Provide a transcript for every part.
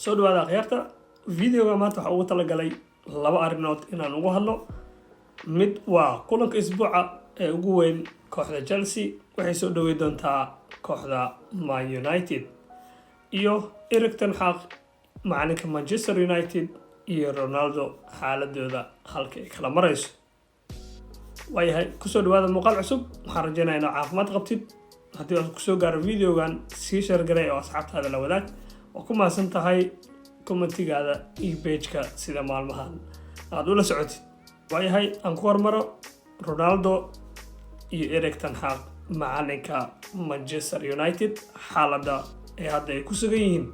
Soo dhawaada, akhyaarta. Videoga maanta waxaa ugu talagalay laba arrimood inaan ugu hadlo. Mid waa kulanka isbuuca ee ugu weyn. Kooxda Chelsea waxay soo dhawey doontaa kooxda Man United, iyo Erik ten Hag, macalinka Manchester United, iyo Ronaldo xaaladooda halka ay kala marayso. Waayahay, kusoo dhawaada muuqaal cusub. Waxaan rajeynaya inaad caafimaad qabtid. Haddii aad kusoo gaaro videogan, sii share garay oo asxaabtaada la wadaag. Waa ku mahadsan tahay commentigaada iyo pageka sida maalmahan aada ula socotid. Waayahay, aan ku hormaro Ronaldo iyo Erik ten Hag, macalinka Manchester United, xaaladda ee hadda ay ku sugan yihiin.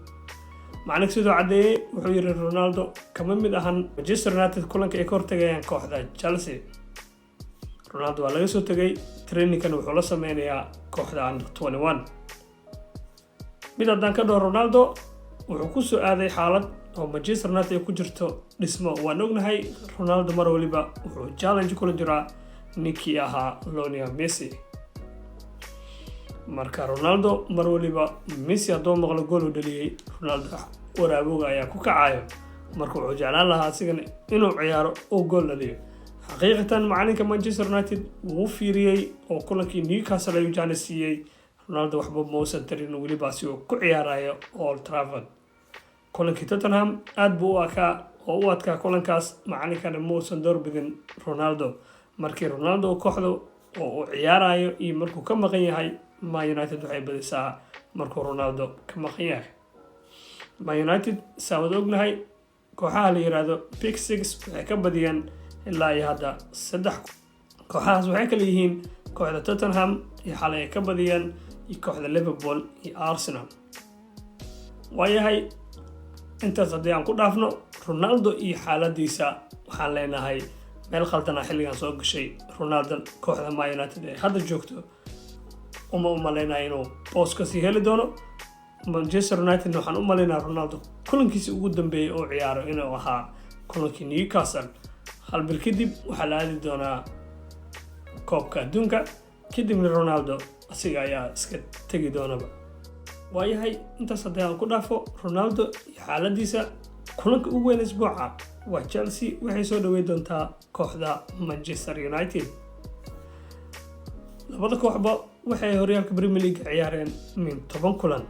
Macalinka sidoo caddeeyey, wuxuu yidhi Ronaldo kama mid ahan Manchester United kulanka ay ka hortagayaan kooxda Chelsea. Ronaldo waa laga soo tegay, trainingkan wuxuu la sameynayaa kooxda under 21. Mid haddaan ka dhaho, Ronaldo wuxuu ku soo aaday xaalad oo Manchester United ay ku jirto dhismo. Waan ognahay, Ronaldo mar waliba wuxuu challenge kula jiraa ninkii ahaa Lionel Messi. Marka Ronaldo mar waliba Messi hadduu maqlo gool uu dhaliyey, Ronaldo waraabowga ayaa ku kacayo. Marka wuxuu jeclaan lahaa asigana inuu ciyaaro oo gool dhaliyo. Xaqiiqatan, macalinka Manchester United wuu fiiriyey oo kulankii Newcastle ayuu chance siiyey. Ronaldo waxba mausan tarin, weliba asigoo ku ciyaarayo Old Trafford. Kulankii Tottenham aada buu u akaa oo u adkaa kulankaas, macalinkana mausan doorbidin Ronaldo. Markii Ronaldo kooxda oo uu ciyaarayo iyo markuu ka maqan yahay, Man United waxay badisaa markuu Ronaldo ka maqan yahay. Man United, saa wada ognahay, kooxaha la yiraahdo Big Six waxay ka badiyeen ilaa iyo hadda saddex. Kooxahaas waxay kala yihiin kooxda Tottenham iyo xalay ay ka badiyeen, iyo kooxda Liverpool iyo Arsenal. Waayahay, intaas haddii aan ku dhaafno Ronaldo iyo xaaladiisa, waxaan leenahay meel khaldana xilligan soo gashay Ronaldo. Kooxda Man United ee hadda joogto uma umaleynaya inuu boos kasii heli doono. Manchester United waxaan u maleynaya Ronaldo kulankiisi ugu dambeeyay oo ciyaaro inuu ahaa kulankii Newcastle. Hal bil kadib waxaa la aadi doonaa Koobka Adduunka, kadibna Ronaldo asiga ayaa iska tegi doonaba. Waayahay, intaas haddii aan ku dhaafo Ronaldo iyo xaaladiisa, kulanka ugu weyn isbuuca waa Chelsea waxay soo dhaweyn doontaa kooxda Manchester United. Labada kooxba waxay horyaalka Premier League ciyaareen min 10 kulan.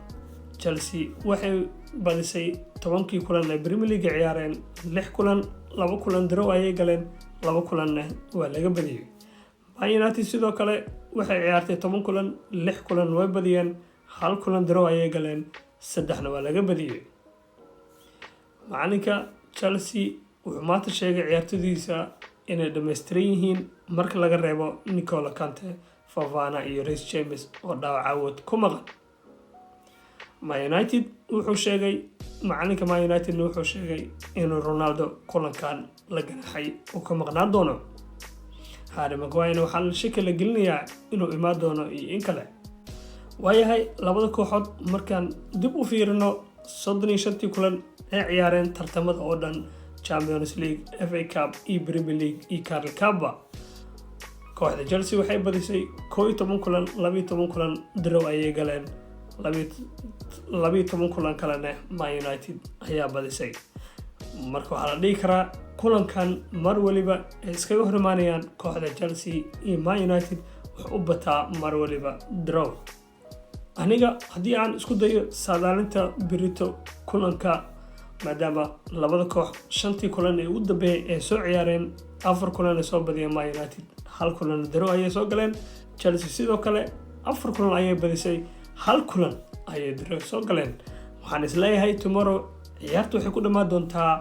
Chelsea waxay badisay 10kii kulan ee Premier League ciyaareen lix kulan, laba kulan draw ayay galeen, laba kulanna waa laga badiyey. Man United sidoo kale waxay ciyaartay 10 kulan, lix kulan way badiyeen, hal kulan draw ayay galeen, saddexna waa laga badiyey. Macalinka Chelsea wuxuu maanta sheegay ciyaartadiisa inay dhammaystiran yihiin marka laga reebo N'Golo Kante, Fofana iyo Reece James oo dhaawac awood ku maqan. Man United wuxuu sheegay, macalinka Man Unitedna wuxuu sheegay inuu Ronaldo kulankan la ganaxay uu ka maqnaan doono. Harry Maguire waxaa shaki la gelinayaa inuu imaan doono iyo in kale. Waayahay, labada kooxood markaan dib u fiirino, 35tii kulan ee ciyaareen tartamada oo dhan, Champions League, FA Cup iyo Premier League iyo Carling Cupba, kooxda Chelsea waxay badisay 11 kulan, 12 kulan draw ayay galeen, 12 kulan kalena Man United ayaa badisay. Marka waxaa la dhihi karaa kulankan mar waliba ay iskaga hor imaanayaan kooxda Chelsea iyo Man United wuxuu u bataa mar waliba draw. Aniga haddii aan isku dayo saadaalinta birito kulanka, maadaama labada koox shantii kulan ee ugu dambeeyay ay soo ciyaareen, afar kulan ay soo badiyeen Man United, hal kulan draw ayay soo galeen. Chelsea sidoo kale afar kulan ayay badisay, hal kulan ayay draw soo galeen. Waxaan isleeyahay tomorrow ciyaarta waxay ku dhammaan doontaa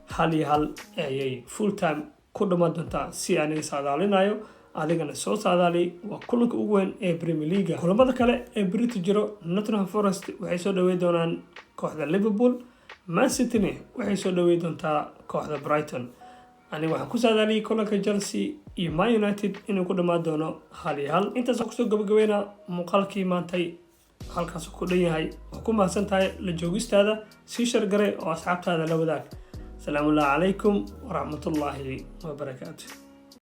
1-1 ayay full time ku dhammaan doontaa, si aniga saadaalinayo. Adigana soo saadaali. Waa kulanka ugu weyn ee Premier League. Kulamada kale ee berito jiro, Nottingham Forest waxay soo dhaweyn doonaan kooxda Liverpool, Man Cityne waxay soo dhaweyn doontaa kooxda Brighton. Aniga waxaan ku saadaaliyay kulanka Chelsea iyo Man United inuu ku dhammaan doono 1-1. Intaas kusoo gabagabeynaa muuqaalkii maantay, halkaas ku dhan yahay. Waa ku mahadsan tahay la joogistaada. Sii share garay oo asxaabtaada la wadaag. Asalaamu calaykum waraxmatullaahi wabarakaatu.